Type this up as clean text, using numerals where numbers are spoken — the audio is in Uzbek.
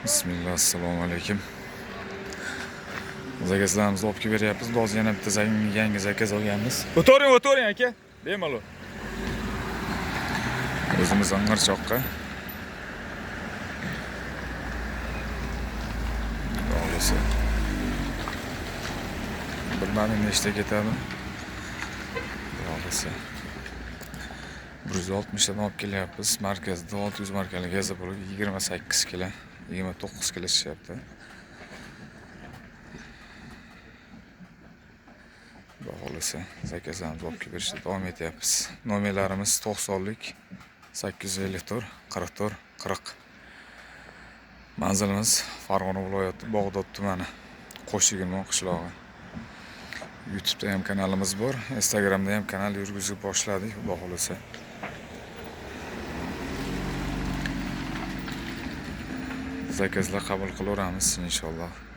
Bismillah, assalomu alaykum. Zakazlarimizni olib kelib beryapmiz. Hozir yana bitta yangi zakaz olganmiz. O'tiring, o'tiring aka. Bemalol. O'zimiz Ang'archoqqa. Xudo xohlasa. Bilmadim nechta ketadi. Xudo xohlasa. 160 tadan olib kelyapmiz. Markazda 600 markali газопровод 28 kilo, 29 kilo tushyapti. Xudo xohlasa zakazlarimizni olib kelib berishda davom etyapmiz. Nomerlarimiz 90lik 854 44 40. Manzilimiz Farg'ona viloyati Bag'dod tumani, Qo'shigirmon qishlog'i. YouTube'da ham kanalimiz bor, Instagramda ham kanal yurgizib boshladik, Xudo xohlasa. Zakazlar qabul qilaveramiz inshaalloh.